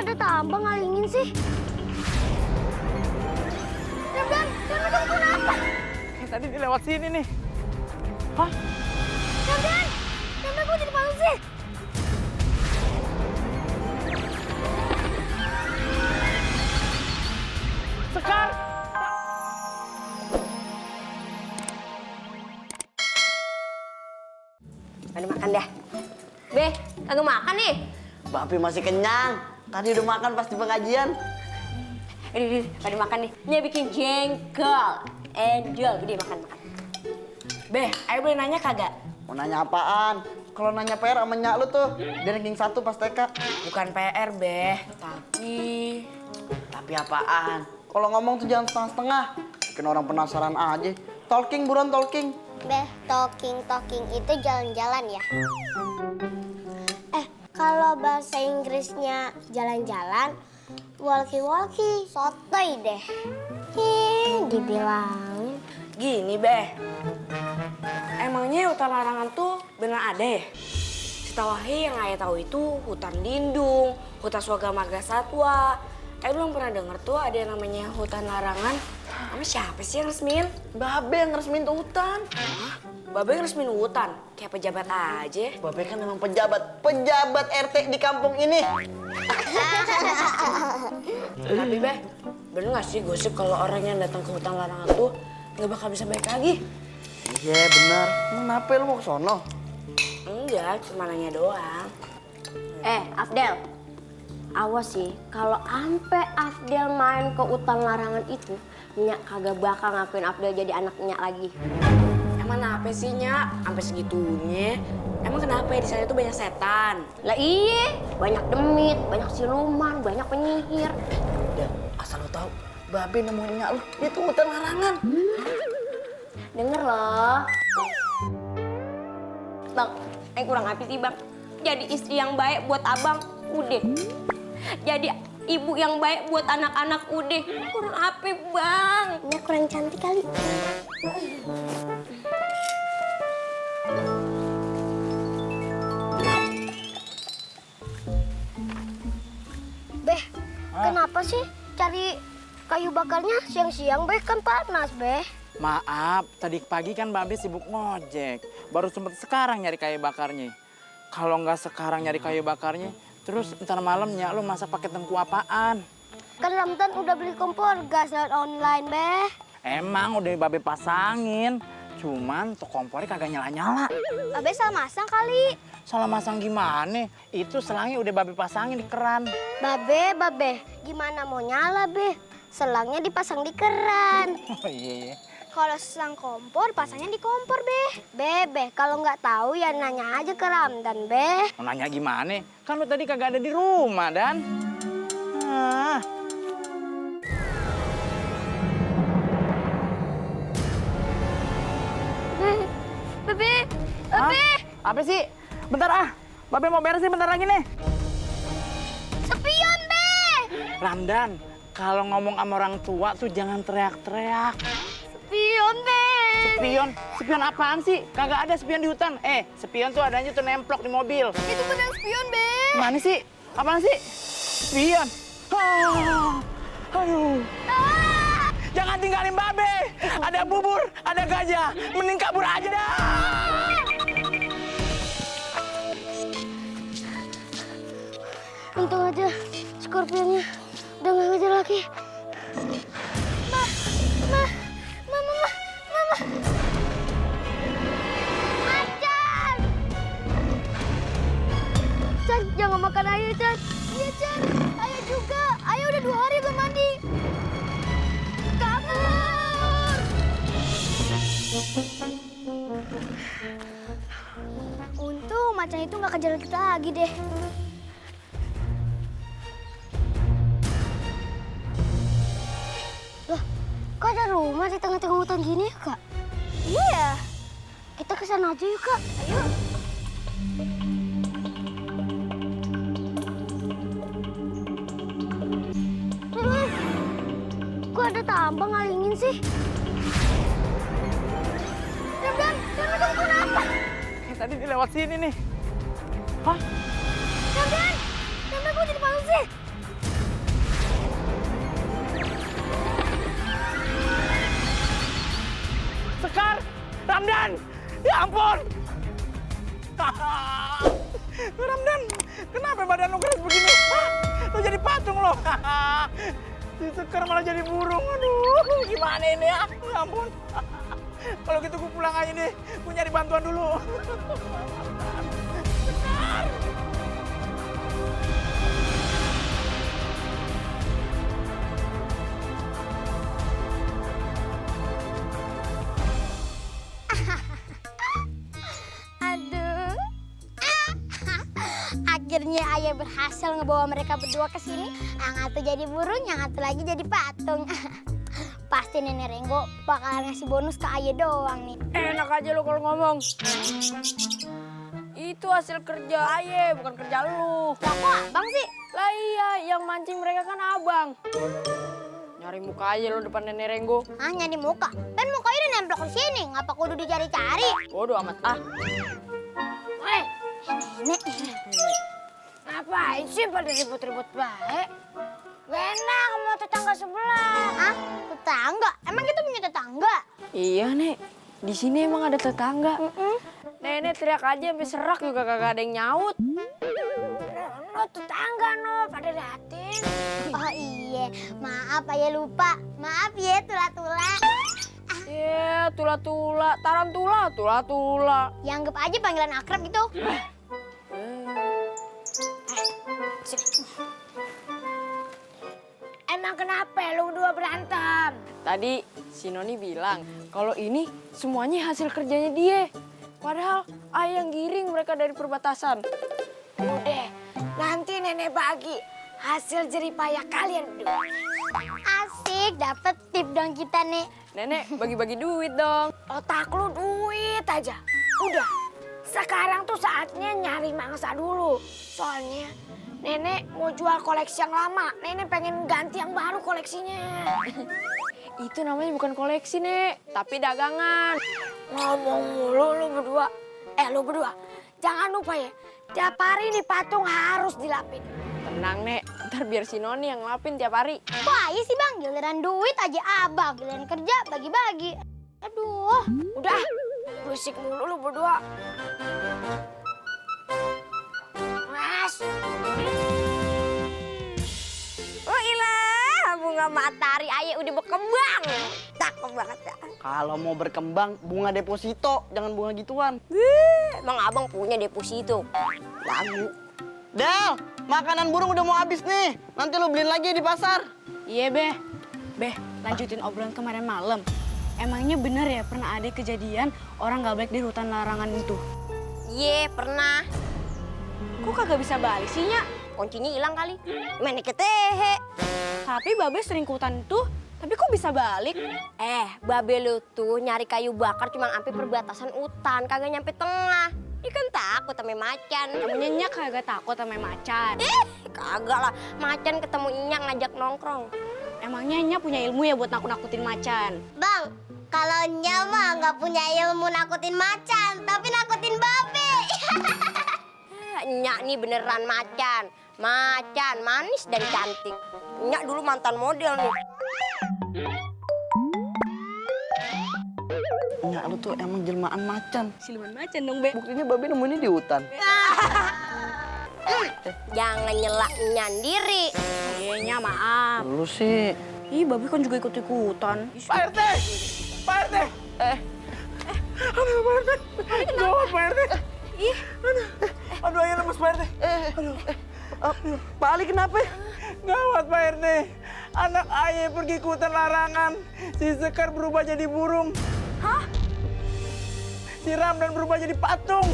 ada tambang ngalingin sih? Dan kamu kenapa? Tadi dia lewat sini nih. Hah? Dan kamu jadi malu sih? Sekar! Pada makan dah. Be, kagak makan nih. Bapi masih kenyang. Tadi udah makan pas di pengajian. Pada makan nih. Ini bikin jengkol. Angel, udah makan. Be, ayo boleh nanya kagak? Mau nanya apaan? Kalau nanya PR sama nyak lu tuh, dia ranking 1 pas TK. Bukan PR, Be. Tapi apaan? Kalau ngomong tuh jangan setengah-setengah. Bikin orang penasaran aja. Talking buruan talking. Beh, talking itu jalan-jalan ya? Kalau bahasa Inggrisnya jalan-jalan, walkie-walkie, sotoy deh. Dibilang. Gini, Be. Emangnya hutan larangan tuh bener ada ya? Setahu yang ayah tahu itu hutan lindung, hutan swagamaga satwa. Belum pernah denger tuh ada yang namanya hutan larangan. Sama siapa sih yang resmin? Babe yang resmin tuh hutan. Hah? Babe yang resmin hutan? Kayak pejabat aja. Babe kan memang pejabat RT di kampung ini. Tapi Be, bener gak sih gosip kalau orang yang datang ke hutan larangan tuh nggak bakal bisa balik lagi? Iya bener. Emang kenapa lu mau ke sono? Enggak, cuma nanya doang. Afdel. Awas sih, kalau ampe Afdel main ke hutan larangan itu, Nyak kagak bakal ngakuin Afdel jadi anak Nyak lagi. Emang apa sih, Nyak? Sampai segitunya? Emang kenapa ya di sana tuh banyak setan? Lah iye, banyak demit, banyak siluman, banyak penyihir. Dan asal lu tahu, Babe nemuin nyak lu, dia tuh hutan larangan. Denger loh. Bang, kurang apa sih bang? Jadi istri yang baik buat abang, udah. Jadi ibu yang baik buat anak-anak, udah. Kurang apa bang? Ini kurang cantik kali. Beh, kenapa sih cari kayu bakarnya siang-siang, Beh? Kan panas, Beh. Maaf, tadi pagi kan Babe sibuk ngojek. Baru sempet sekarang nyari kayu bakarnya. Kalau nggak sekarang nyari kayu bakarnya, terus ntar malamnya lu masak pakai tengku apaan? Kan Ramdan udah beli kompor gas lewat online, Beh. Emang udah Babe pasangin, cuman tuh kompornya kagak nyala-nyala. Abe salah masang kali. Salah masang gimana? Itu selangnya udah Babe pasangin di keran. Babe, gimana mau nyala, Beh? Selangnya dipasang di keran. Oh iya. Kalau selang kompor, pasangnya di kompor, Beh. Beh, kalau nggak tahu ya nanya aja ke Ramdan, Beh. Mau nanya gimana? Kan lu tadi kagak ada di rumah, Dan. Ah. Bebe, Hah? Apa sih? Bentar ah. Babe mau beres nih bentar lagi nih. Spion, Beh. Ramdan, kalau ngomong sama orang tua tuh jangan teriak-teriak. Spion, Beh. Spion? Spion apaan sih? Kagak ada spion di hutan. Spion tuh adanya tuh nemplok di mobil. Itu benar spion, Beh. Mana sih? Apaan sih? Spion? Aduh. Jangan tinggalin Babe. Ada bubur, ada gajah. Mending kabur aja dah. Untung aja Scorpionnya udah nggak ngejar lagi. Mama. Macan! Chan, jangan makan ayah, Chan. Iya, Chan. Ayah juga. Ayah udah 2 hari belum mandi. Kabur! Untung macan itu nggak kejar kita lagi deh. Kok ada rumah di tengah-tengah hutan gini ya, Kak? Iya. Kita ke sana aja yuk, Kak. Ayo. Kok ada tambang ngalingin sih? Dan kamu kenapa? Tadi dia lewat sini nih. Hah? Dan kok jadi malu sih? Sekar, Ramdan, ya ampun. Ramdan, kenapa badan lo keras begini? Hah? Lo jadi patung lo. Si Sekar malah jadi burung. Aduh, gimana ini ya? Ya ampun. Kalau gitu gue pulang aja nih. Gue nyari bantuan dulu. Sekar. Aduh. Akhirnya ayah berhasil ngebawa mereka berdua ke sini. Yang satu jadi burung, yang satu lagi jadi patung. Pasti Nenek Renggo bakalan ngasih bonus ke ayah doang nih. Enak aja lo kalau ngomong. Itu hasil kerja Aye, bukan kerja lu. Lah kok abang sih? Lah iya, yang mancing mereka kan abang. Nyari muka aja lo depan Nenek Renggo. Ah, nyari muka. Kan mukanya udah nempel di sini. Ngapa kudu dicari-cari? Bodoh amat ah. Weh, Nenek. Ngapain sih pada ribut-ribut baik? Enak sama tetangga sebelah. Ah, tetangga? Emang kita punya tetangga? Iya, Nek. Di sini emang ada tetangga. Nenek teriak aja sampai serak juga kagak ada yang nyaut. No tetangga no pada liatin. Oh iya, maaf ayah lupa. Maaf ya tula-tula. Iya, tula-tula, tarantula, tula-tula. Ya anggap aja panggilan akrab gitu. Emang kenapa lu berdua berantem? Tadi si Noni bilang kalau ini semuanya hasil kerjanya dia. Padahal ayah yang giring mereka dari perbatasan. Udah, nanti nenek bagi hasil jeripayah kalian berdua. Asik, dapet tip dong kita nih. Nenek bagi-bagi duit dong. Otak lu duit aja. Udah, sekarang tuh saatnya nyari mangsa dulu. Soalnya nenek mau jual koleksi yang lama. Nenek pengen ganti yang baru koleksinya. Itu namanya bukan koleksi, Nek, tapi dagangan. Ngomong mulu lu berdua. Lu berdua, jangan lupa ya. Tiap hari nih patung harus dilapin. Tenang, Nek. Ntar biar si Noni yang ngelapin tiap hari. Wah iya sih bang, giliran duit aja abang. Giliran kerja bagi-bagi. Aduh. Udah, berisik mulu lu berdua. Mas. Oh ilah, bunga matahari ayah udah berkembang. Cakep banget ya. Kalau mau berkembang, bunga deposito, jangan bunga gituan. Emang abang punya deposito? Lagu. Del, makanan burung udah mau habis nih. Nanti lu beliin lagi di pasar. Iya, Beh. Beh, lanjutin obrolan kemarin malam. Emangnya bener ya pernah ada kejadian orang nggak baik di hutan larangan itu? Iya, pernah. Kok kagak bisa balik sih, Nya? Kuncinya hilang kali. Main ketehe. Tapi Babe sering ke hutan tuh, tapi kok bisa balik? Babe lu tuh nyari kayu bakar cuma sampai perbatasan hutan, kagak nyampe tengah. Dia kan takut sama macan. Namanya Nya kagak takut sama macan. Kagak lah, macan ketemu Inya ngajak nongkrong. Emangnya Nya punya ilmu ya buat nakut-nakutin macan? Bang, kalau Nya mah nggak punya ilmu nakutin macan, tapi nakutin babe. Nyak nih beneran macan. Macan, manis dan cantik. Nyak dulu mantan model nih. Enggak, lu tuh emang jelmaan macan. Siluman macan dong, Be. Buktinya babe nemuinnya di hutan. Jangan nyelak nyandiri. Iya, Nya maaf. Lu sih. Ih, Babe kan juga ikut-ikutan. Pak RT! Pak RT! Aduh, Pak RT! Gawat, Pak RT! Ih, Aduh, ayah lemes, Pak RT! Pak Ali kenapa? Gawat, Pak RT! Anak ayah pergi ke hutan larangan. Si Sekar berubah jadi burung. hah? Si Ramdan berubah jadi patung.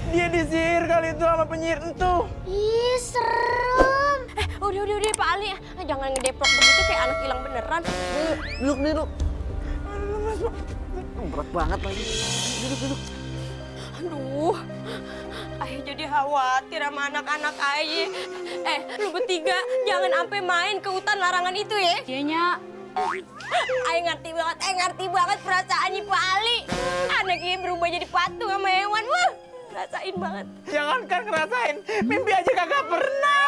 Dia disihir kali itu sama penyihir entu. Ih, serem. Udah, Pak Ali. Jangan ngedeplok begitu kayak anak hilang beneran. Duduk. Berat banget lagi. Duduk. Aduh, ayah jadi khawatir sama anak-anak ayah. Lu bertiga jangan sampai main ke hutan larangan itu ya. Iya, Nya. Ayah ngerti banget perasaannya Pak Ali. Anaknya berubah jadi patung sama hewan. Wah, rasain banget. Jangankan ngerasain, mimpi aja kagak pernah.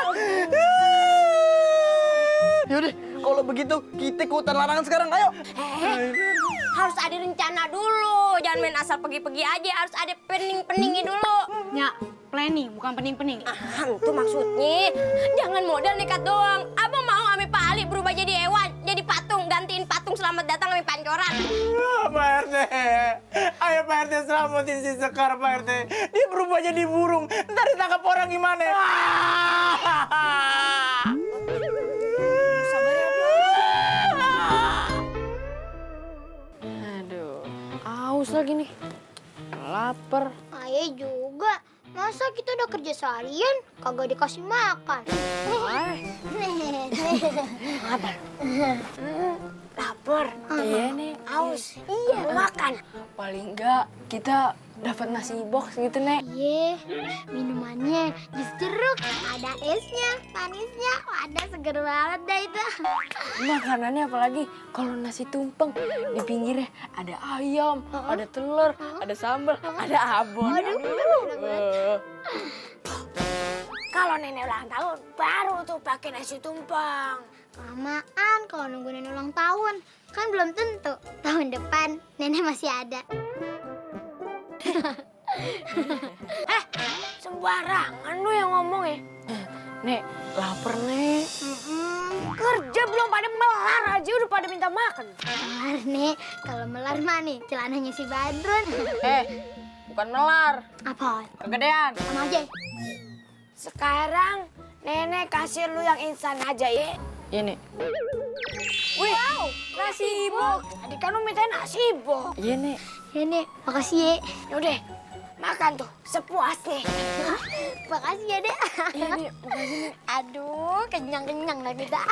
Yaudah, Kalau begitu kita ke hutan larangan sekarang, ayo. Harus ada rencana dulu. Jangan main asal pergi-pergi aja. Harus ada pening-peningnya dulu. Ya, planning, bukan pening-pening. Itu maksudnya. Jangan modal nekat doang. Abang mau ame Pak Ali berubah jadi hewan, jadi patung, gantiin patung selamat datang ame pancoran. Pak RT, ayo Pak RT selamatin si Sekar Pak RT. Dia berubah jadi burung, ntar ditangkap orang gimana? Sabar ya, Aduh, aus lagi nih. Lapar. Ayah juga. Masa kita udah kerja seharian kagak dikasih makan? Lapar. Iya nih. Aus. Iya. Mau makan. Paling enggak kita dapat nasi box gitu, Nek. Iya, minumannya jus jeruk, ada esnya, manisnya, ada seger banget dah itu. Makanannya apalagi kalau nasi tumpeng di pinggirnya ada ayam, ada telur, ada sambal, ada abon. Kalau nenek ulang tahun, baru tuh pakai nasi tumpeng. Kelamaan kalau nunggu nenek ulang tahun, kan belum tentu tahun depan nenek masih ada. Sembarangan lu yang ngomong ya. Nek, lapar, Nek. Kerja belum pada melar aja udah pada minta makan. Melar nih, kalau melar mah nih celananya si Badrun. Bukan melar, Apa? kegedean. Sama aja. Sekarang nenek kasih lu yang instan aja ya. Iya, Nek. Wih, nasi bok. Tadi kan lu minta nasi bok. Iya, Nek. Ya nih, makasih ya. Yaudah, makan tuh sepuasnya. Makasih ya dek. Iya, Nek. Makasih, Nek. Aduh, kenyang-kenyang lah kita.